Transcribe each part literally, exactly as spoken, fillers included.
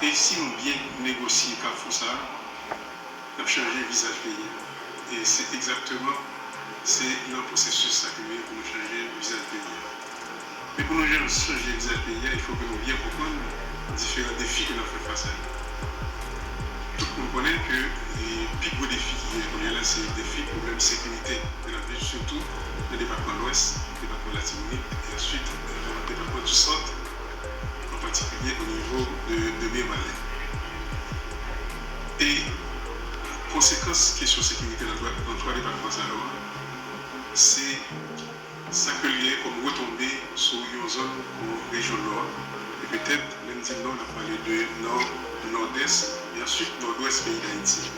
E si nou byen negosye Kafou sa a, n ap chanje vizaj peyi a. E se egzakteman, se nan pwosesis sa ke nou ye pou nou chanje vizaj peyi a. Men pou nou jan-, chanje vizaj peyi a, il fo ke nou byen konprann diferan defi ke n ap fè fas a yo. Tout moun konnen ke, e, pi gwo defi ki genyen kounye a la, se defi pwoblèm sekirite ke n ap viv, sitou nan depatman Lwès, depatman Latibonit, e answit, e, depatman Disant, an patikilye o nivo de, de Mibalè. E konsekans kesyon sekirite nan twa, nan twa depatman sa yo a, se sa ke l genyen kòm retonbe sou yon zòn kon rejyon Nò a, e petèt, lè n di Nò, n ap pale de Nò, Nòdès, e answit Nòdwès peyi Dayiti.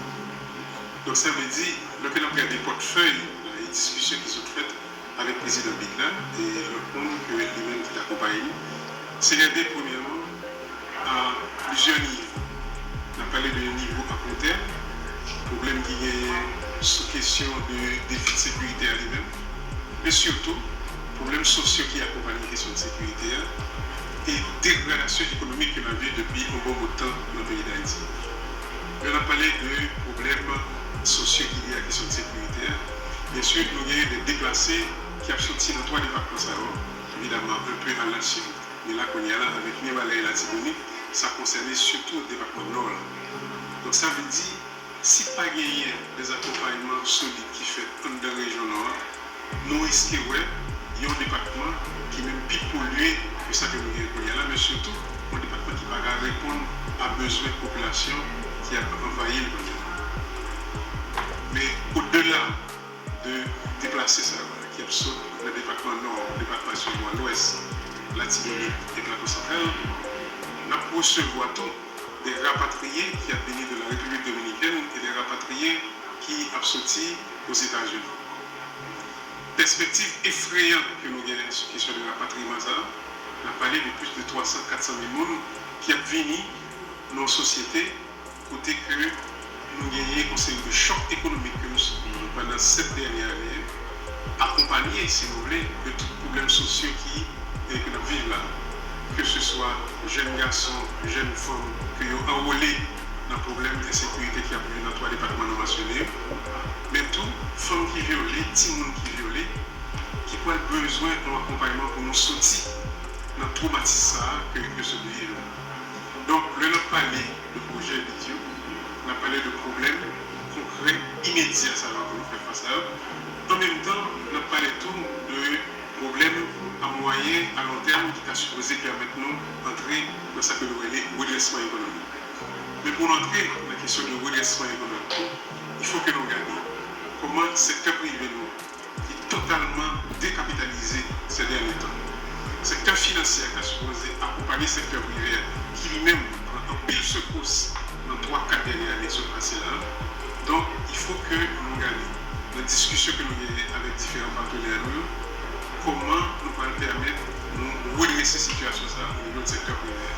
Donk, sa vle di, lè ke n ap gade pòtfèy la e diskisyon ki sot fèt avèk prezidan Biden e lòt moun ke li menm ki t akonpaye li, se gade premyèman a plizyè nivo. N ap pale de nivo akontèm, pwoblèm ki genyen sou kesyon de defit sekirite a li menm, men sitou pwoblèm sosyo ki akonpanye kesyon de sekirite a, e degradasyon ekonomik ke n ap viv depi yon bon bout tan nan peyi Dayiti. Lè n ap pale de pwoblèm sosyo ki lye a kesyon de sekirite a, byen si nou genyen de deplase ki ap soti nan twa depatman sa yo, evidaman, un peu à l'enchère. Men la, kounye a la, avèk Mibalè e Latibonit, sa konsène sitou depatman Nò la. Donk, sa vle di, si pa genyen de akonpayman solid ki fèt anndan rejyon Nò a, nou riske wè yon depatman ki menm pi polye ke sa ke nou genyen kounye a la, men sitou yon depatman ki pa ka reponn a bezwen popilasyon ki ap anvayi l kounye a. Men odela de deplase sa yo ki ap sot nan depatman Nò, depatman Sidwòs, Lwès, Latibonit e Plato Santral, n ap resevwa tou de rapatriye ki ap vini de la Repiblik Dominikèn e de rapatriye ki ap soti Ozetazini. Pèspektiv efreyan ke nou genyen sou kesyon de rapatriman sa a, n ap pale de plis de twa san, kat san mil moun ki ap vini nan yon sosyete kote ke nou genyen yon seri de chòk ekonomik ke nou sibi pandan sèt dènye ane, akonpanye, si nou vle, de tout pwoblèm sosyo ki, eh, ke n ap viv la. Ke se swa jèn gason, jèn fanm, ke yo anwole nan pwoblèm ensekirite ki ap viv nan twa depatman nou mansyone yo, men tou fanm ki vyole, timoun ki vyole, ki pral bezwen yon akonpayman pou nou soti nan twomatis sa a ke, ke yo sot viv la. Donk, lè n ap pale de pwojè, vizyon, n ap pale de pwoblèm konkrè, imedya sa yo pou nou fè fas a yo. An menm tan, n ap pale tou de pwoblèm a mwayen, a lon tèm ki ta sipoze pèmèt nou antre nan sa ke nou rele redrèsman ekonomik. Men pou nou antre nan kesyon de redrèsman ekonomik, il faut que nou gade kòman sektè prive nou ki totalman dekapitalize sè dènye tan. Sektè finansyè a ta sipoze akonpanye sektè prive a, ki li menm pran anpil sekous nan twa, kat dènye ane sot pase la. Donk, il faut que nou gade nan diskisyon ke nou genyen avèk diferan patenè nou yo, kòman nou pral pèmèt nou redrese sitiyasyon sa a o nivo de sektè prive a.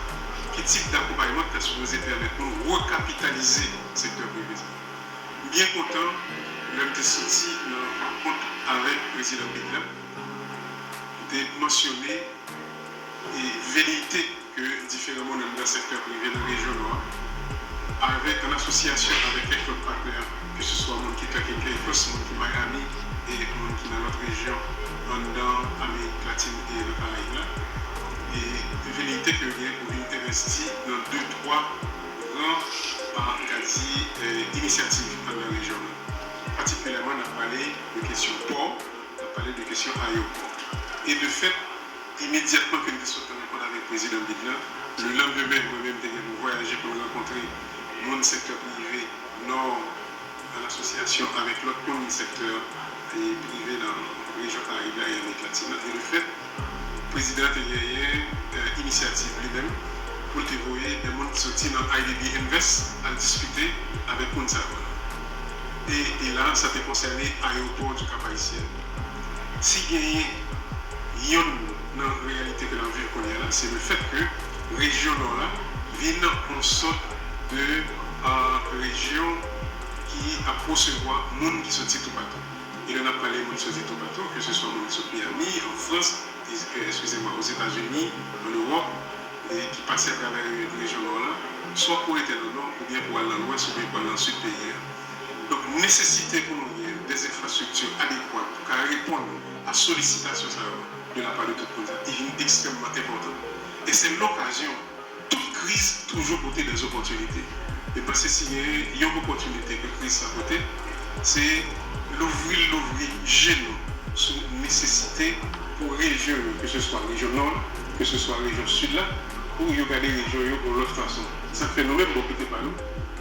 Ki tip dakonpayman ki ta sipoze pèmèt nou rekapitalize sektè prive sa a? M byen kontan lè m te soti nan rankont avèk prezidan Biden, m te mansyone e veleyite ke diferan moun anndan sektè prive nan rejyon Nò a, avèk, an asosyasyon avèk kèk lòt patnè, ke se swa moun ki Turkey, ke se moun ki Miami, e moun ki nan lòt rejyon anndan Amerik Latin e nan Karayib la, e veleyite ke yo gen pou vin envesti nan de, twa gran, a, n ka di, eh, inisyativ anndan rejyon nou. Patikilyèman, n ap pale de kesyon pò, n ap pale de kesyon ayewopò. E de fèt, imedyatman ke n te sot nan rankont avèk prezidan Biden, le lendemain, mwen menm te gen pou vwayaje pou n rankontre moun sektè prive Nò, an asosyasyon avèk lòt moun sektè, e, prive nan rejyon Karayib la e Amerik Latin nan. E de fèt, prezidan an te genyen, eh, inisyativ li menm pou l te voye de moun ki soti nan I D B Invest al diskite avèk moun sa yo. E, e la, sa te konsène ayewopò du Cap-Haïtien. Si genyen yonn nan reyalite ke n ap viv kounye a la, se le fèt ke rejyon Nò la vin yon sòt de, a, rejyon ki ap resevwa moun ki soti toupatou. E lè n ap pale moun soti toupatou, ke se swa moun ki sot Miami, an Frans, es-, eskize mwen, Ozetazini, an Ewòp, ki pase atravè rejyon Nò la, swa pou rete nan Nò, oubyen pou al nan Lwès, oubyen pou al nan Sid peyi a. Donk, nesesite pou nou gen dèzenfrastrikti adekwa pou ka reponn a solisitasyon sa yo de la pa de tout moun sa, li vin ekstrèmman enpòtan. E se lokazyon, tout kriz toujou pote dèzopòtinite. E m panse si gen yon opòtinite ke kriz sa pote, se louvri, louvri je nou sou nesesite pou rejyon yo, ke se swa rejyon Nò la, ke se swa rejyon Sid la, pou yo gade rejyon yo yon lòt fason. Sa k fè nou menm, bò kote pa nou,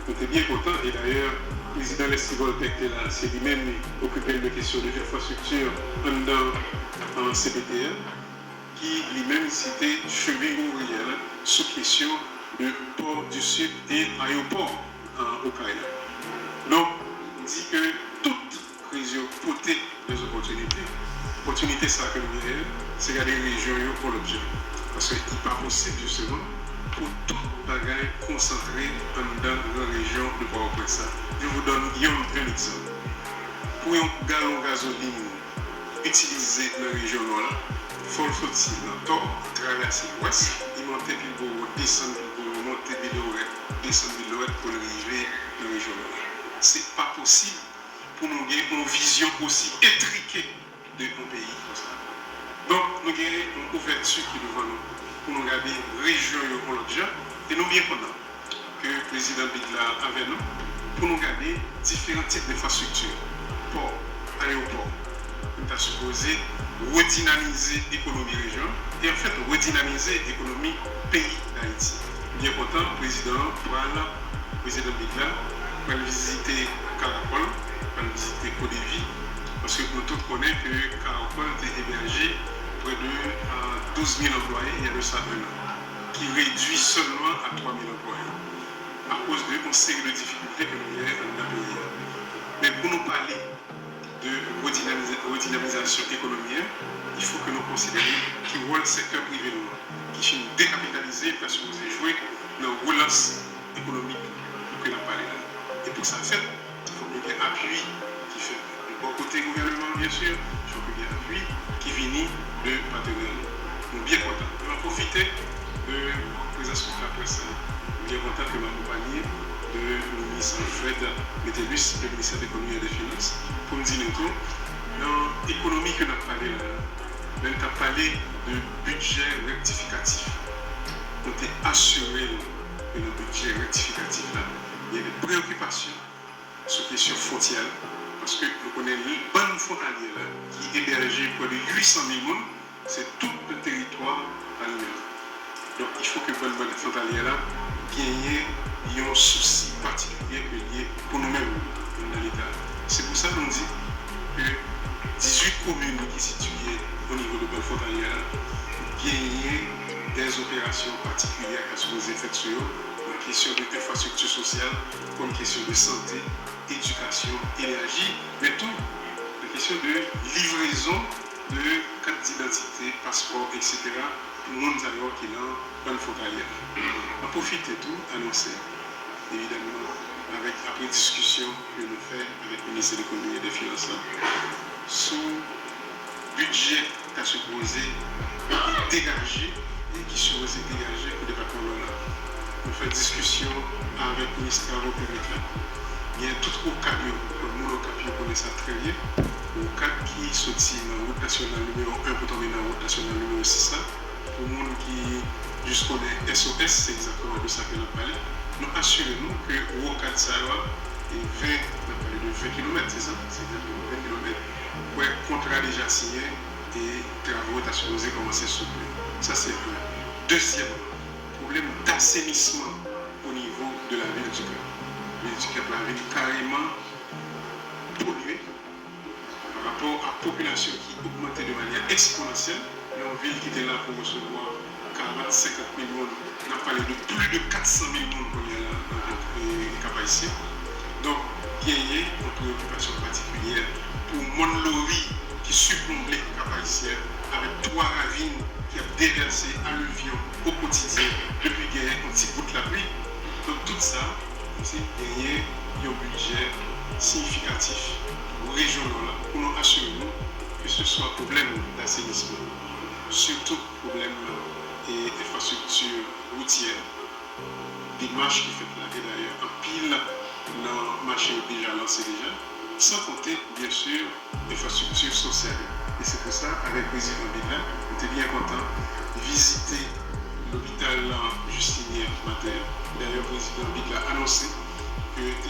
nou te byen kontan, e dayè, prezidan Leslie Voltaire ki te la, se li menm ki okipe l de kesyon de enfrastrikti anndan, an, C P T a, ki li menm se te cheville ouvrière la sou kesyon de Port du Sud e ayewopò, an, Okay la. Donk, m di ke tout kriz yo pote dèzopòtinite. Opòtinite sa ke nou genyen, se gade rejyon yo yon lòt jan. Paske li pa posib, jisteman, pou tout bagay konsantre anndan gran rejyon de Pòtoprens la. Je vous donne yon, yon egzanp. Pou yon galon gazolin itilize nan rejyon Nò la, fò l soti nan Tò, travèse Lwès, li monte Pilboro, desann Pilboro, monte Bèlorèt, desann Bèlorèt pou l rive nan rejyon Nò la. Se pa posib pou nou gen yon vizyon osi entrike de yon peyi konsa. Donk, nou gen yon ouvèti ki douvan nou pou nou gade rejyon yo yon lòt jan, e nou byen kontan ke prezidan Bigla avè nou pou nou gade diferan tip enfrastrikti, pò, ayewopò. Nou ta sipoze redinamize ekonomi rejyon an e, anfèt, redinamize ekonomi peyi Dayiti. Byen kontan, prezidan an pral, prezidan Bigla pral vizite Karakòl, pral vizite Kodevi, paske nou tout konnen ke Karakòl te ebèje prè de, a, douz mil anplwaye il y a de ça un an, ki redui sèlman a twa mil anplwaye akoz de yon seri de difikilte ke nou genyen anndan peyi a. Men pou nou pale de redinamize, redinamizasyon ekonomi an, il faut que nou konsidere ki wòl sektè prive nou an, ki fin dekapitalize, ta sipoze jwe nan relans ekonomik pou ke n ap pale la. E pou sa fèt, fòk nou gen apui ki fèt de bò kote gouvènman an, byen si, fòk nou gen apui ki vini de patnè nou. Nou byen kontan. E m ap pwofite de prezans tout laprès la. M byen kontan ke m akonpanye de minis Alfred Metellus, le ministre d'économie et des finances, pou m di nou tou, nan ekonomi ke n ap pale la, lè n t ap pale de bidjè rektifikatif, nou te asire nou ke nan bidjè rektifikatif la, gen de preyokipasyon sou kesyon fwontyè a, paske nou konnen bann fwontalyè la, ki ebèje prè de uit san mil moun, se tout teritwa a li menm. Donk, il faut que bann, bann fwontalyè la genyen yon sousi patikilye ke l ye pou nou menm, nan Leta. Se pou sa nou di ke dizuit komin ki sitiye o nivo de bann fwontalyè la genyen dè operasyon patikilyè k ap sipoze fèt sou yo, nan kesyon de enfrastrikti sosyal, kòm kesyon de sante, edikasyon, enèji, men tou nan kesyon de livrezon de kat didantite, paspò, etsetera, pou moun sa yo ki nan bann fwontalyè. M ap pwofite tou anonse, evidamman, avèk, apre diskisyon ke nou fè avèk minis de lekonomi e de finans la, sou bidjè ki ta sipoze degaje e ki sipoze degaje pou depatman Nò la. Nou fè diskisyon avèk minis travo piblik la. Gen tout okap yo, moun okap yo konnen sa trè byen. Okap ki soti nan wout nasyonal nimewo en pou tonbe nan wout nasyonal nimewo sis la. Pou moun ki jis konnen S O S, se egzakteman de sa ke n ap pale. Nou asire nou ke wo kad sa yo a, e ven, n ap pale de ven kilomèt, se sa? Se egzakteman ven kilomèt. Kwè kontra deja siyen e travo ta sipoze kòmanse sou pye. Sa se youn. Dezyèmman, pwoblèm dasenisman o nivo de lavil di Kèp. Vil di Kèp la vin kareman polye. Pa rapò a popilasyon ki ogmante de manyè eksponansyèl, yon vil ki te la pou resevwa karant, senkant mil moun, n ap pale de plis de kat san mil moun kounye a la nan Kap Ayisyen. Donk, genyen yon preyokipasyon patikilyè pou mòn lori ki siplonbe Kap Ayisyen, avèk twa ravin ki ap devèse alivyon o kotidyen depi genyen yon ti gout lapli. Donk, tout sa, se genyen yon bidjè siyifikatif pou rejyon Nò la, pou nou asire nou ke se swa pwoblèm dasenisman, sitou pwoblèm, e, enfrastrikti woutyè, demach ki fèt la, e dayè anpil nan mache yo deja lanse deja, san konte, byen si, enfrastrikti sosyal yo. E se pou sa, avèk prezidan Bidla, nou te byen kontan vizite lopital Justinien maten an. Dayè, prezidan Bidla anonse ke te